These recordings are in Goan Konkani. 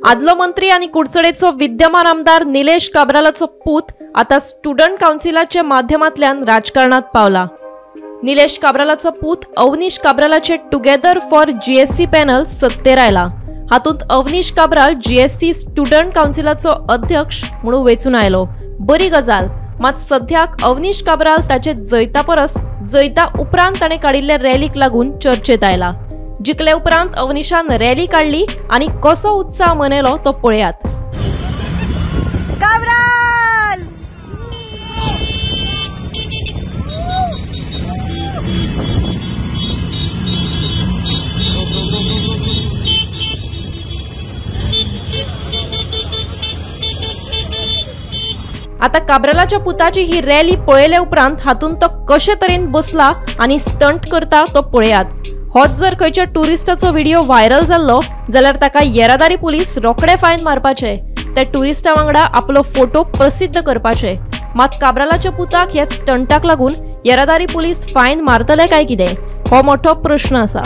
आदलो मंत्री आनी कुडचडेचो विद्यमान आमदार निलेश काब्रालाचो पूत आता स्टुडंट काउन्सिलाच्या माध्यमांतल्यान राजकारणात पावला। निलेश काब्रालाचो पूत अवनीश काब्रालाचे टुगेदर फॉर जीएससी पॅनल सत्तेर आयला। हातूंत अवनीश काब्राल जीएससी स्टुडंट काउन्सिलाचो अध्यक्ष म्हणून वेंचून आयलो। बरी गजाल, मात सध्याक अवनीश काब्राल ताचे जैता परस जैता उपरांत ताणें काडिल्ले रॅलीक लागून चर्चेत आयला। जिखले उपरांत अवनीशान रॅली काडली आनी कसो उत्साह मनयलो तो पळयात। काब्राल आता काब्रालाच्या पुताची ही रॅली पळयले उपरांत हातूंत तो कशे तरेन बसला आनी स्टंट करता तो पळयात। होच जर खंयच्या टुरिस्टाचो व्हिडिओ व्हायरल जाल्लो जाल्यार ताका येरादारी पुलीस रोखडे फायन मारपाचे, त्या टुरिस्टा वांगडा आपलो फोटो प्रसिद्ध करपाचे। मात काब्रालाच्या पुताक ह्या स्टंटाक लागून येरादारी पुलीस फायन मारतले काय कितें हो मोठो प्रश्न आसा।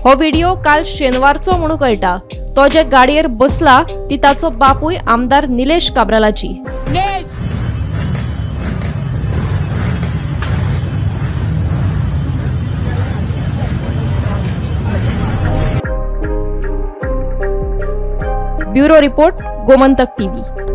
हो व्हिडिओ काल शेनवारचो म्हणून कळटा। तो जे गाडयेर बसला ती ताचो बापूय आमदार Nilesh काब्रालाची। Bureau report, Gomantak TV.